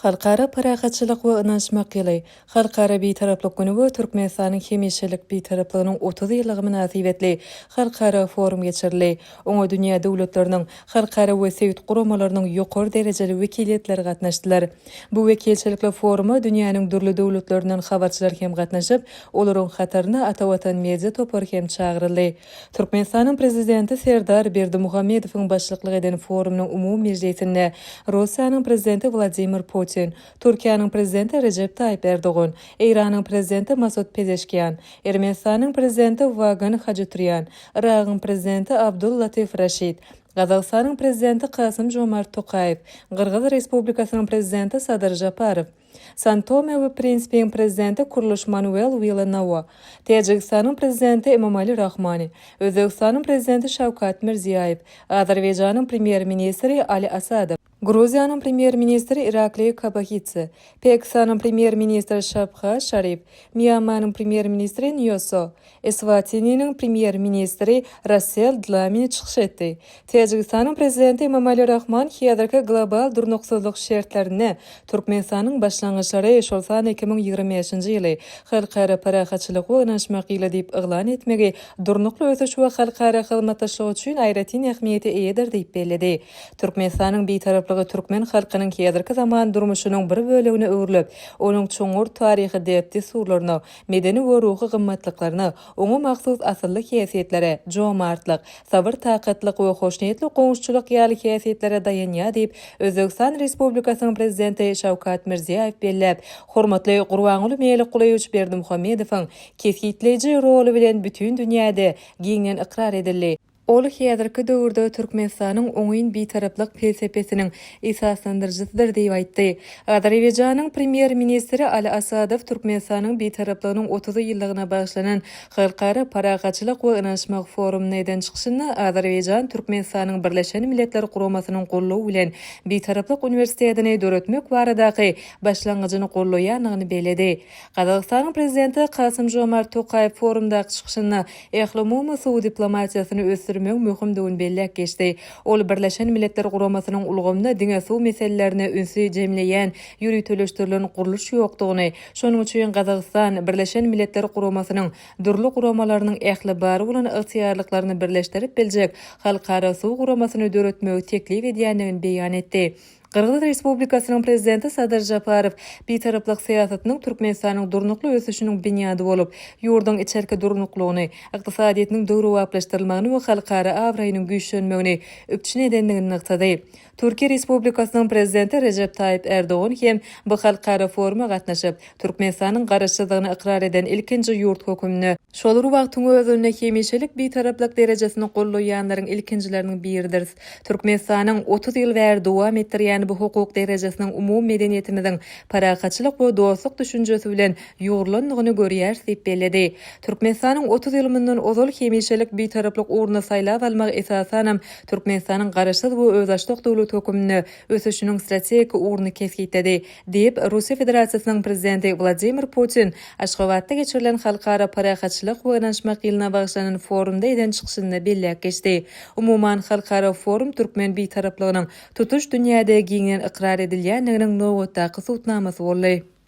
Halkara parahatçylyk we ynanyşmak ýyly, Halkara Bitaraplyk güni we Türkmenistanyň hemişelik Bitaraplygynyň 30 ýyllygy mynasybetli halkara forum geçirildi. Oňa dünýä döwletleriniň, halkara we sebit guramalarynyň ýokary derejeli wekiliýetleri gatnaşdylar. Bu wekilçilikli foruma dünýäniň dürli döwletlerinden habarçylar hem gatnaşyp, olaryň hataryna Atavatan Media topary hem çagyryldy. Türkmenistanyň Prezidenti Serdar Berdimuhamedowyň başlyklyk eden forumynyň umumy mejlisinde Russiýanyň Prezidenti Wladimir Putin, Türkiýäniň Prezidenti Rejep Taýyp Erdogan, Eýranyň Prezidenti Masud Pezeşkian, Ermenistanyň Prezidenti Wagan Hajaturýan, Yragyň Prezidenti Abdul Latif Raşid, Gazagystanyň Prezidenti Kasym-Žomart Tokaýew, Gyrgyz Respublikasynyň Prezidenti Sadyr Žaparow, San-Tome we Prinsipiň Prezidenti Kurluş Manuel Wila Nowa, Täjigistanyň Prezidenti Emomali Rahmani, Özbegistanyň Prezidenti Şawkat Mirziýaýew, Azerbaýjanyň Premýer-ministri Ali Asadow, Gruziýanyň Premýer-ministri Irakliý Kobahidze, Pakistanyň Premýer-ministri Şabhaz Şarif, Mýanmanyň Premýer-ministri Nýoso, Eswatininiň Premýer-ministri Rassel Dlamini çykyş etdi. Täjigistanyň Prezidenti Emomali Rahman häzirki global durnuksyzlyk şertlerinde Türkmenistanyň başlangyçlary, şol sanda 2025-nji ýyly Halkara parahatçylyk we ynanyşmak ýyly diýip yglan etmegi durnukly ösüş we halkara hyzmatdaşlygy üçin aýratyn ähmiýete eýedir diýip belledi. Türkmenistanyň Bitaraplygy türkmen halkynyň häzirki zaman durmuşynyň bir bölegine öwrülip, onuň çuňňur taryhy däp-dessurlaryna, medeni we ruhy gymmatlyklaryna, oňa mahsus asylly häsiýetlere, jomartlyk, sabyr-takatlyk we hoşniýetli goňşuçylyk ýaly häsiýetlere daýanýar diýip, Özbegistan Respublikasynyň Prezidenti Şawkat Mirziýaýew belläp, hormatly Gurbanguly Mälikgulyýewiç Berdimuhamedowyň kesgitleýji roly bilen bütin dünýäde giňden ykrar edildi. Ol häzirki döwürde Türkmenistanyň oňyn bitaraplyk pelsepesiniň esaslandyryjysydyr diýip aýtdy. Azerbaýjanyň Premýer-ministri Ali Asadow Türkmenistanyň Bitaraplygynyň 30 ýyllygyna bagyşlanan Halkara parahatçylyk we ynanyşmak forumynda eden çykyşynda Azerbaýjan Türkmenistanyň Birleşen Milletler Guramasynyň goldawy bilen Bitaraplyk uniwersitetini döretmek baradaky başlangyjyny goldaýandygyny belledi. Gazagystanyň Prezidenti Kasym-Žomart Tokaýew forumdaky çykyşynda ählumumy suw diplomatiýasyny ösdürmegiň möhümdigini belläp geçdi. Ol Birleşen Milletler Guramasynyň ulgamynda diňe suw meselelerine ünsi jemleýän ýöriteleşdirilen gurluş ýokdugyny, şonuň üçin Gazagystan Birleşen Milletler Guramasynyň dürli guramalarynyň ähli bar bolan ygtyýarlyklaryny birleşdirip biljek Halkara suw guramasyny döretmegi teklip edýändigini beýan etdi. Gyrgyz Respublikasynyň Prezidenti Sadyr Žaparow Bitaraplyk syýasatynyň Türkmenistanyň durnukly ösüşiniň binýady bolup, ýurduň içerki durnuklygyny, ykdysadyýetiniň döwrebaplaşdyrylmagyny we halkara abraýynyň güýçlenmegini üpjün edendigini nygtady. Türkiýe Respublikasynyň Prezidenti Rejep Taýyp Ärdogan hem bu halkara foruma gatnaşyp, Türkmenistanyň Garaşsyzlygyny ykrar eden ilkinji ýurt höküminde, Şol bir wagtyň özünde hemişelik Bitaraplyk derejesini goldaýanlaryň ilkinjileriniň biridiris. Türkmenistanyň 30 ýyl bäri dowam etdirýän bu hukuk derejesiniň umumy medeniýetimiziň parahatçylyk we dostluk düşünjesi bilen ýugrulandygyny görýäris diýip belledi. Türkmenistanyň 30 ýyl mundan ozal hemişelik Bitaraplyk ugruny saýlap almagy esasanam Türkmenistanyň Garaşsyz we özbaşdak döwlet höküminde ösüşiniň strategik ugruny kesgitledi. Diýip, Russiýa Federasiýasynyň Prezidenti Wladimir Putin Aşgabatda geçirilen Halkara parahatçylyk we ynanyşmak ýylyna bagyşlanan forumda eden çykyşynda belläp geçdi. Umuman, halkara forum türkmen Bitaraplygynyň tutuş dünýäde giňden ykrar edilýändiginiň nobatdaky subutnamasy boldy.